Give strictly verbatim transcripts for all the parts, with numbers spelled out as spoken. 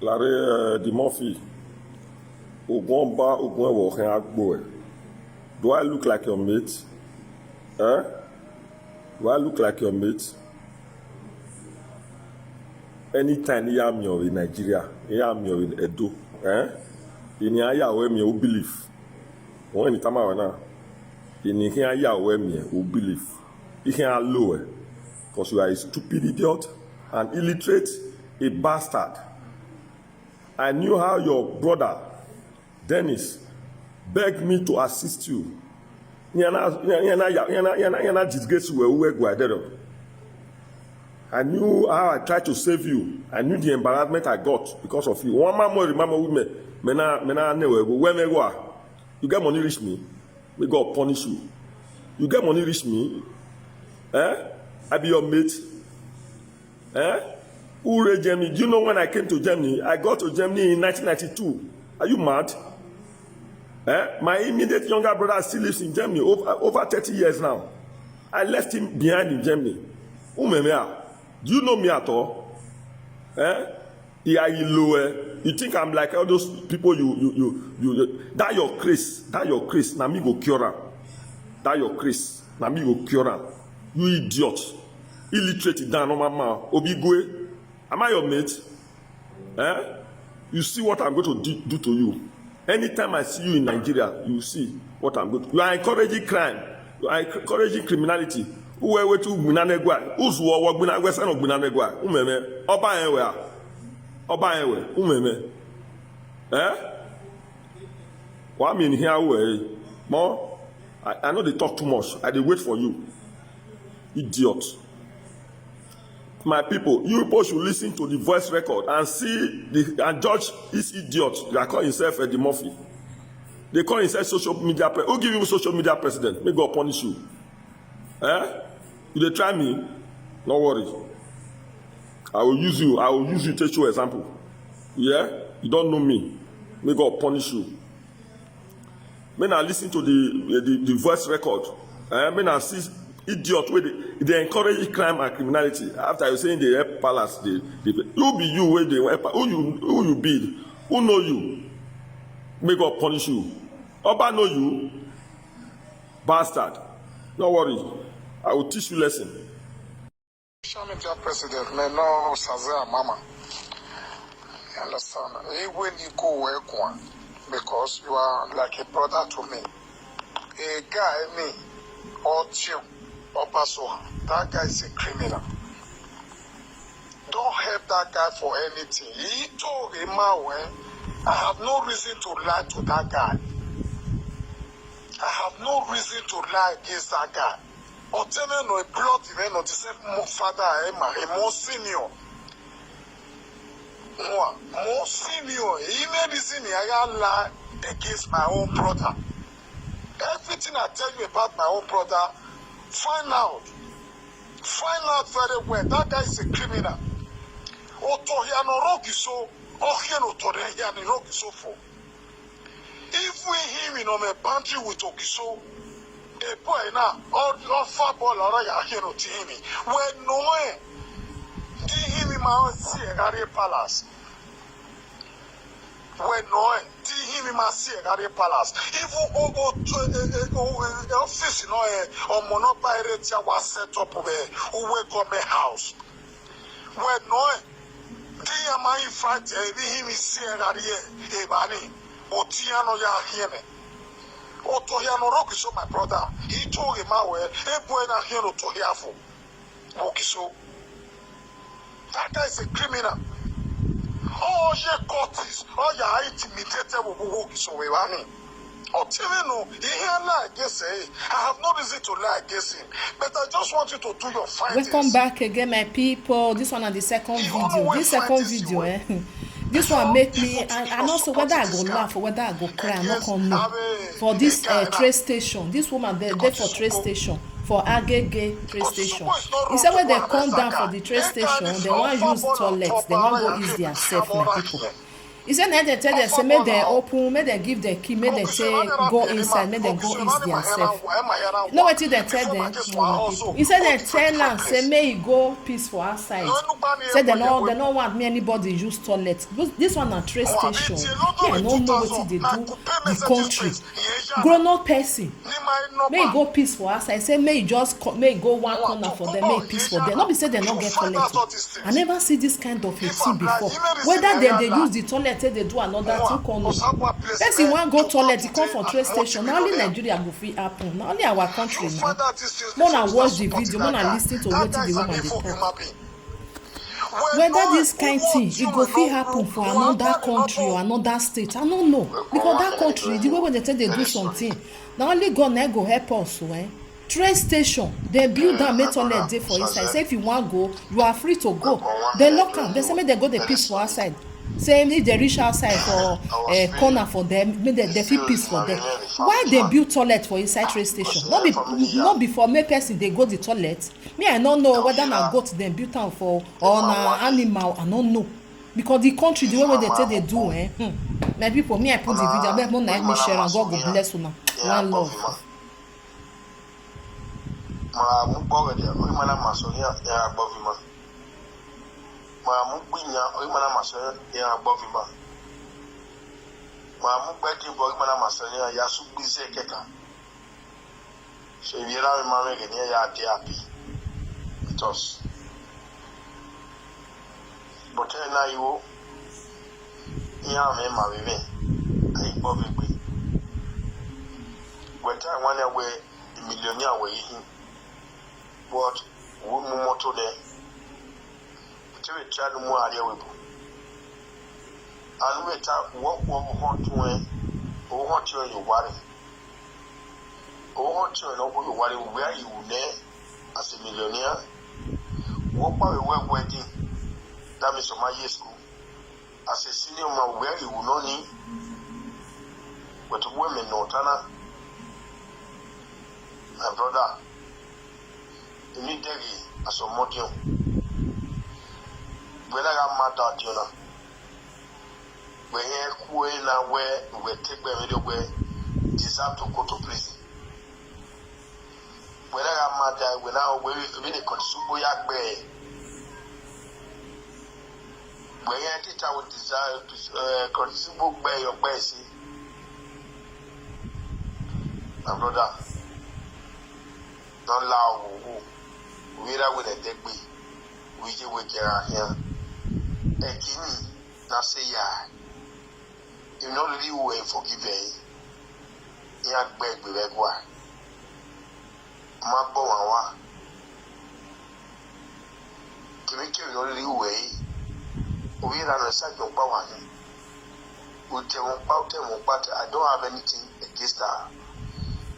Larry, uh, the Murphy. Ogun ọba, ogun ẹwọ, ọkàn agbo ẹ. Do I look like your mate? Eh? Do I look like your mate? Anytime you am in Nigeria, you am in Edo, eh? In Ayawe mi, who believe? When you tama na, in Ayawe mi, who believe? You can lower, because you are a stupid idiot, an illiterate, a bastard. I knew how your brother Dennis begged me to assist you. Yana, yana, yana, yana, yana, yana disgrace you were where guadero. I knew how I tried to save you. I knew the embarrassment I got because of you. One man more, remember with me. Mena, mena, newe, where me go? You get money, reach me. May God punish you. You get money, reach me. Eh? I be your mate. Eh? Who raised Germany? Do you know when I came to Germany? I got to Germany in nineteen ninety-two. Are you mad? Eh? My immediate younger brother still lives in Germany over, over thirty years now. I left him behind in Germany. Umemea, do you know me at all? Eh? Iya, you low, eh? You think I'm like all those people you, you, you, you, you, that your Chris, that your Chris, na me go cure am. That your Chris, na me go cure am. You idiot. Illiterate, down on my mouth. Obigwe, am I your mate? Eh? You see what I'm going to do, do to you. Anytime I see you in Nigeria, you see what I'm going to. You are encouraging crime. You are encouraging criminality. Uwe wetu gbinanegwa. Uzu owo gbinagwe seno gbinanegwa. Umeme. Oba enwe a. Oba enwe. Umeme. Eh? What I mean here, we. Mo, I, I know they talk too much. I dey wait for you. Idiot. My people, you people should listen to the voice record and see the, and judge this idiot that call himself Eddie Murphy. They call himself social media pre-, who give you social media president? May God punish you. Eh? You dey try me? No worry. I will use you. I will use you take show example. Yeah? You don't know me. May God punish you. May na listen to the, the, the voice record. Eh? May na see idiot wey dey, dey encourage crime and criminality. After you saying they help palace, they, they, who be you wey dey help? Who you, who you be? Who know you? May God punish you. Oba know you, bastard. No worry, I will teach you lesson. Social media president, man, no Saze Mama. You understand? He when you go work one because you are like a brother to me. A guy, me, or Jim, or Paso, that guy is a criminal. Don't help that guy for anything. He told him, "Well, I have no reason to lie to that guy. I have no reason to lie against that guy." Oteme no blood, even no the same mo-, father, Emma, a more senior. More, more senior. He made this in I lie against my own brother. Everything I tell you about my own brother, find out. Find out very well. That guy is a criminal. Otohia no rogi so, ohia no tohia ni rogi so for. If we him in on a boundary with Ogiso, a boy now, all, all far ball, or I hear no Tihimi. When no, eh, Tihimi, my see a Gary Palace. When no, eh, Tihimi, my see a Gary Palace. Even Ogo to, eh, eh, eh, oh, eh, office, no, eh, or Mono Pirates, I was set up, eh, who wake up my house. When no, eh, Tihimi, my friend, eh, Tihimi, see a Gary, eh, Bani, or Tiano, ya hear me. Otohia no rock so, my brother. He told him, "Well, a boy na here no to hear for." Ogiso. That guy is a criminal. Oh, yeah, court is. Oh, yeah, I intimidated with Ogiso. We running. Oteme no, he here lie against, eh, I have no reason to lie against him. But I just want you to do your findings. Welcome back again, my people. This one na the second video. This second video, eh? This one make me, I, I no say whether I go laugh or whether I go cry, I no come know. For this, uh, train station, this woman dey, dey for train station, for Agege train station. He say when they come down for the train station, they wan use toilet, they wan go ease their self, my people. He say na dem tell dem say make dem open, make dem give dem key, make dem say go inside, make dem go eat their self. You know wetin dem tell dem? He say dem tell am say make he go piss for outside. Say dem no, dem no want me anybody use toilet. This, this one na train station. Me, I no know wetin dey do the country. Grown up person. Make he go piss for outside. Say make he just co- make he go one corner for them, make he piss for them. No be say dem no get toilet o. I never see this kind of a thing before. Whether dem dey use the toilet take dey do another thing, come know. Person wan go toilet, he come for train station. Na only Nigeria go fit happen. Na only our country na. More na watch the video, more na listen to wetin the woman dey talk. Whether this kind thing e go fit happen for another country or another state, I no know, because that country, the way wey dem take dey do something, na only God na go help us o. Eh? Train station, dem build am make toilet dey for inside. Say if you wan go, you are free to go. Dem lock am, dem say make dem go dey piss for outside. Say if dem reach outside for uh, corner for them, make dem dey fit piss for them. Why dem build toilet for inside train station? No be, no be for make person dey go the toilet. Me, I no know whether na goat dem build am for or na animal, I no know. Because the country, the way wey dem take dey do, eh? Hmm. My people, me, I put the video, abeg, make una help me share am. God go bless una. One love. Ma mu gbɔ gɛdɛ, o ma na ma sɔ ya ya gbɔ vi ma. Ma mu gbi nya, o ma na ma sɔ ya gbɔ vi ma. Ma mu gbɛ di bɔ, o ma na ma sɔ ya ya su gbi zɛ kɛka. So if you allow me, mommy, can hear you happy with us. But tell now you, yeah, me, my baby, I ain't bobbing. When time one away, the millionaire way, but who no more to there? Tí wọ́n ti àdúgbò àríyá wẹ̀ bọ̀. Àlùwẹ̀ ta wọ́pọ̀ owó hàn tún ẹ̀, owó hàn tí ò yóò wá rẹ̀. Owó hàn tí ò yóò wá rẹ̀ wíwá ìwù náà as a millionaire. Wọ́pọ̀ àwẹ̀ wẹ́ wedding, that means ọmọ high school. As a senior man, wíwá ìwù náà ní. Pẹ̀tù wẹ́mẹ̀ náà tánà. My brother, èmi dẹ́rì àsọmọ́díọ̀n. Gbẹ́lára máa da ọdíọ̀n náà. Gbẹ̀yẹn kú ẹ̀ náà wẹ́ ìwẹ̀ tẹ́gbẹ́ mi ló wẹ́ deserve to go to prison. Gbẹ́lára máa da ìwẹ̀ náà wẹ́ èmi nìkan ti súnmọ́ yá gbẹ́ ẹ̀. Gbẹ̀yẹn títà wẹ́ deserve to kàn sí gbogbo ẹ̀yọ̀ gbẹ́ ẹ̀ sí. My brother, don't lie. Wira wira degbe. Wije wejera here. Ekini na say ya. You know really who will forgive eh. Ya gbe gbe gwa. Ma gbo wa wa. Kìmí kìmí ló rí ìwé yìí. Òwe ìlànà ìṣàjọ pa wà ní. Òtẹ̀wọ̀n pa òtẹ̀wọ̀n pa I don't have anything against her.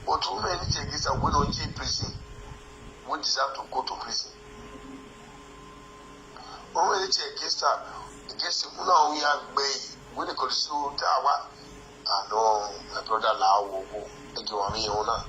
But who many anything against her wey don dey prison wey deserve to go to prison. Who many anything against her against who na who ya gbẹ yìí wey dey control tẹ àwa. Ah no, my brother, la wo wo. Ẹ jọ wà mí yẹn wọn náà.